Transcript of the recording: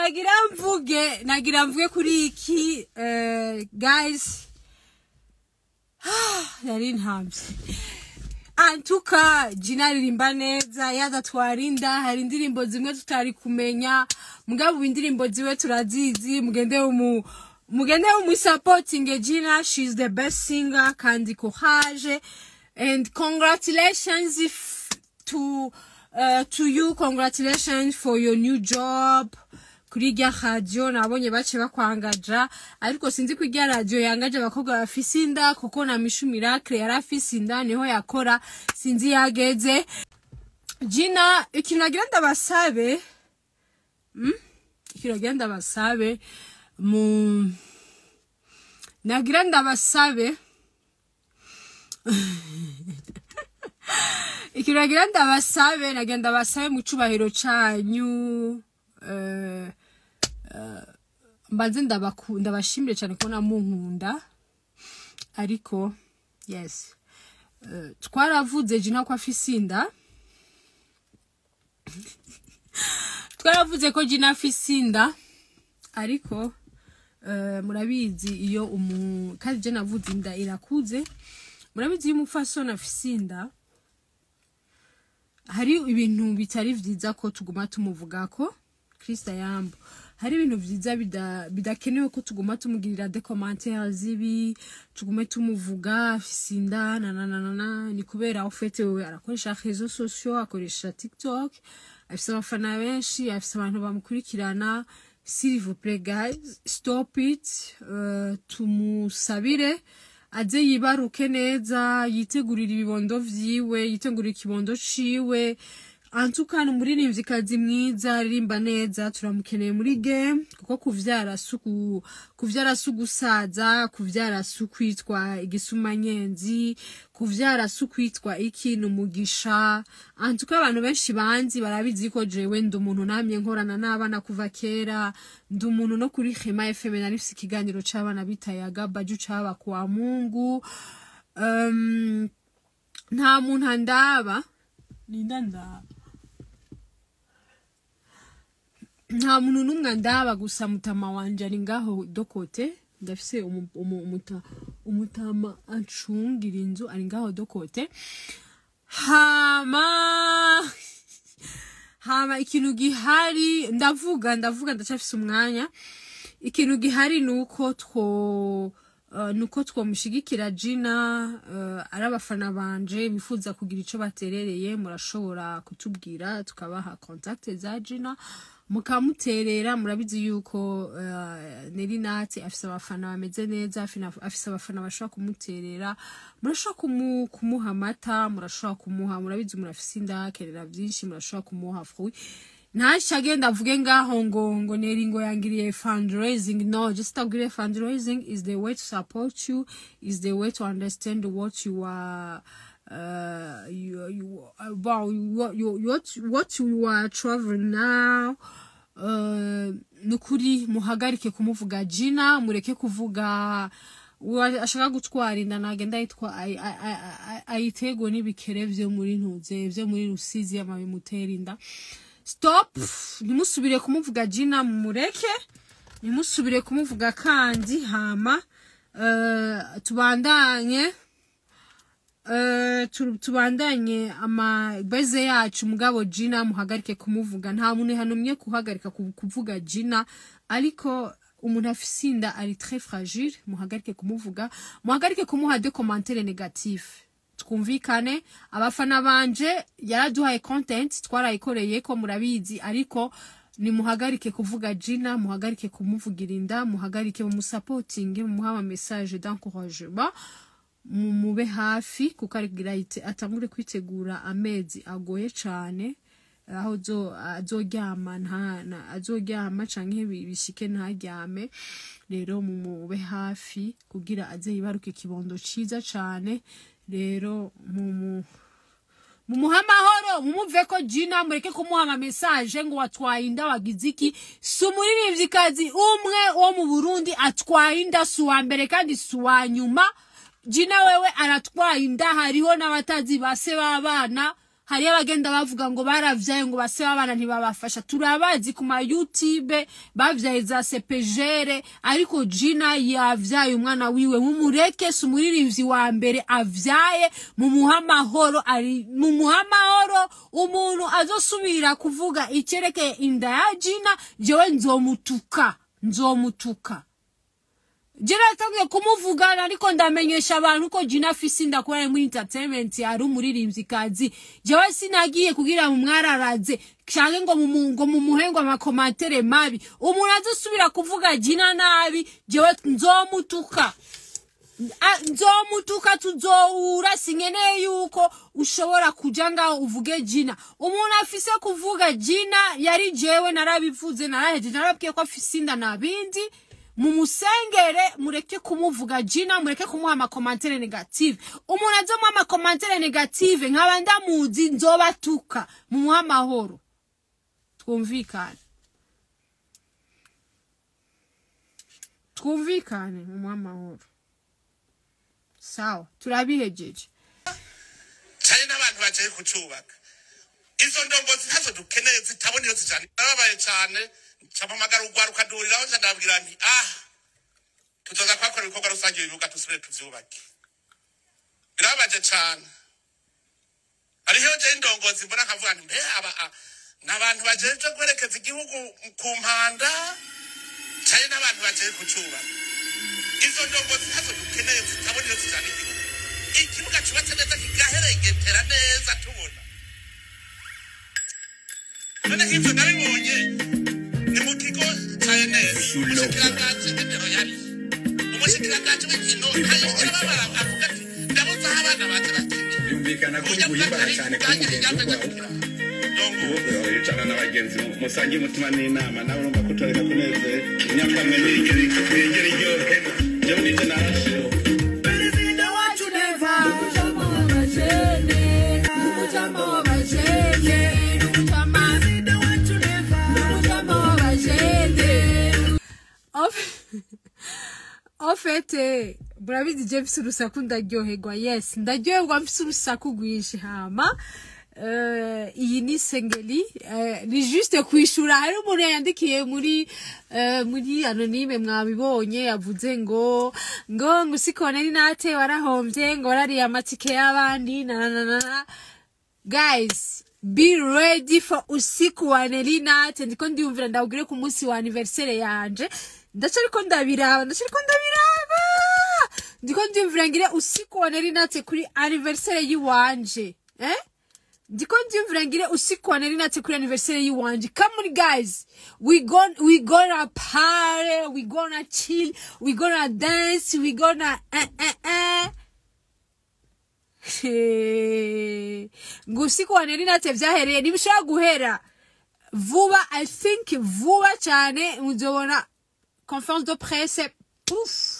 Nagira mvuge kuri iki, guys. Yari ntambye. Antuka Gina aririmba neza, yadatwara inda hari indirimbo zimwe tutari kumenya, mugabo ubu indirimbo ziwe turazizi. Mugende umusupportinge Gina, she's the best singer. Kandi courage and congratulations if to you, congratulations for your new job kuri rya radio. Nabonye bace bakwangaja, ariko sinzi ko irya radio yangaje abakobwa bafise inda, kuko na Mishu Miracle yari afise inda niho yakora, sinzi yageze. Gina, ikintu nagira ndabasabe, Ikintu nagira ndabasabe mu nagira ndabasabe ikintu nagira ndabasabe mu cubahiro canyu, mbanze ndabashimire cyane ko namunkunda. Ariko yes, twaravuze Gina ko afise inda, twaravuze ko Gina afise inda, ariko murabizi iyo umu kandi je navuze inda irakuze. Murabizi iyo umupfasoni afise inda hari ibintu bitari vyiza ko tuguma tumuvugako. Krista yambo, hari ibintu vyiza bidakenewe ko tuguma tumugirira des commentaires zibi, tugume tumuvuga afise inda na na na na na. Ni kubera au fait wewe arakoresha réseaux sociaux, akoresha TikTok, afise abafana benshi, afise abantu bamukurikirana. S'il vous plaît guys, stop it. Tumusabire aze yibaruke neza, yitegurira ibibondo vyiwe, yitegurira ikibondo ciwe. Antukana umuririmvyikazi mwiza, aririmba neza, turamukeneye muri game, kuko kuvyara si ugusaza, kuvyara si ukwitwa igisumanyenzi, kuvyara si ukwitwa iki, ni umugisha. Antuka abantu benshi banzi barabizi ko jewe ndi umuntu namye nkorana n'abana kuva kera. Ndi umuntu no kuri Hema FM nari mfise ikiganiro c'abana bita Yaga Baju caba kwa Mungu. Nta muntu andaba, ninda ndaba, nta muntu n'umwe andaba, gusa mutama wanje ari ngaho dokote. Ndafise umutama ancungira inzu, ari ngaho dokote. Hama ikintu gihari, ndavuga ndacafise umwanya. Ikintu gihari nuko twomushigikira Gina. Ari abafana banje bifuza kugira ico baterereye, murashobora kutubwira tukabaha contact za Gina mukamuterera. Murabizi yuko Nelly Nat afise abafana bameze neza, afise abafana bashobora kumuterera. Murashobora kumuha amata, murashobora kumuha, murabizi murafise inda akerera vyinshi, murashobora kumuha fruit. Ntaca agenda avuge ngaho ngo Nelly ngo yangiriye fundraising. No, just agiriye fundraising is the way to support you, is the way to understand what you are you, you, about what you are traveling now. Nukuri muhagarike kumuvuga Gina, mureke kuvuga. Uwo ashaka gutwara inda nagenda yitwa ayitegwe n'ibikere vyo muri ntuze vyo muri Rusizi amabi mutera inda. Stop, ntimusubire kumuvuga Gina, mumureke, ntimusubire kumuvuga. Kandi hama tubandanye ama beze yacu, mugabo Gina muhagarike kumuvuga. Nta muntu hanumye kuhagarika kuvuga Gina, ariko umuntu afise inda ari très fragile. Muhagarike kumuvuga, muhagarike kumuha des commentaires négatifs. Twumvikane, abafana banje, yaraduhaye content, twarayikoreye ko murabizi, ariko nimuhagarike kuvuga Gina, muhagarike kumuvugira inda, muhagarike, mumusupportinge, mumuha ama message d'encouragement, mube hafi, kuko arigira atangure kwitegura amezi agoye cane aho azoryama azoryama canke bishike ntaryame. Rero mumube hafi kugira aze yibaruke ikibondo ciza cane. Rero mumuhe amahoro, mumuve ko Gina, mureke kumuha ama message ngo watwaye inda, wagize iki. Si umuririmvyikazi umwe wo mu Burundi atwaye inda, si uwa mbere kandi si uwa nyuma. Gina wewe aratwaye inda, hariho n'abatazi base b'abana. Hariyo abagenda bavuga ngo baravyaye, ngo base b'abana ntibabafasha. Turabazi ku ma YouTube bavyaye za sepejere, ariko Gina yavyaye umwana wiwe, mumureke. Si umuririmbyi wa mbere avyaye, mumuha amahoro, ari mumuha amahoro. Umuntu azosubira kuvuga icerekeye inda ya Gina, jewe nzomutuka, nzomutuka. Gina yatangiye kumuvugana, ariko ndamenyesha abantu ko Gina afise inda kubera muri entertainment ari umuririmvyikazi. Jewe sinagiye kugira mu mwararaze canke ngo mumuhe ngo ama commentaires mabi. Umuntu azosubira kuvuga Gina nabi, jewe nzomutuka. Nzomutuka, tuzohura. Sinkeneye yuko ushobora kuja ngaho uvuge Gina. Umuntu afise kuvuga Gina yari jewe, narabivuze, narahejeje, narabwiye ko afise inda nabindi. Mumusengere, mureke kumuvuga Gina, mureke kumuha ama commentaires négatives. Umuntu azomuha ama commentaires négatives, nkaba ndamuzi, nzobatuka. Mumuha amahoro, twumvikane, twumvikane, mumuha amahoro. Sawa, turabihejeje. Cyane n'abantu bagiye kucubaka. Izo ndongozi ntazo dukeneye zitabona iyo zijana. Narababaye cyane, mpamagara urwaruka, duhuriraho, nca ndababwira nti: "Ah, tuzoza kuhakora ibikorwa rusange, ibibuga tusubire tuvyubake." Birababaje cane. Hariho je indongozi mbona nkavuga nti: "Mbe aba ni abantu bajejwe guherekeza igihugu ku mpanda canke n'abantu bagiye kucubaka?" Izo ndongozi ntazo dukeneye zitabona iyo zijana igihugu. Ikibuga cubatse neza, kigaherengetera neza, tubona. None nk'ivyo nabibonye ni mu kigo ca ENS. Umushikiranganji w'indero yari umushikiranganji w'inkino, ntayigera avuga ati: "Ndabuze aho abana baje bakinira." Byumvikana ko uri guhimbara cyane kuri mugenzi w'urwaruka. Yicarana n'abagenzi musangiye umutima n'inama, nawe urumva ko utareka kunezera inyakamwe nigera iryohe. Jewe nije narashe. Perezida wacu Neva, umujama w'abajene, umujama w'abajene, umujama, perezida wacu Neva, umujama w'abajene. En fait, murabizi je mfise urusaku ndaryoherwa. Yes, ndaryoherwa, mfise urusaku rwinshi. Hama iyi ni sengeli, ni juste kwishura. Hari umuntu yandikiye muri anonyme, mwabibonye, yavuze ngo usikone ni nate warahombye, ngo warariye amatike y'abandi na na na na. Guys, be ready for usiku wa Nelinate. Ndiko ndiyumvira ndawugire ku munsi wa anniversaire yanje. Ndacariko ndabiraba, ndacariko ndabiraba. Ndiko ndiyumvira ngire usiku wa Nelinate kuri anniversaire yiwanje, eh. Ndiko ndiyumvira ngire usiku wa Nelinate kuri anniversaire yiwanje. Come on guys, we gonna party, we gonna chill, we gonna dance, we gonna eh eh eh. Ngo usiku wa Nelinate vyahereye, ntibishobora guhera vuba. I think vuba cyane muzobona conférence de presse, pouf.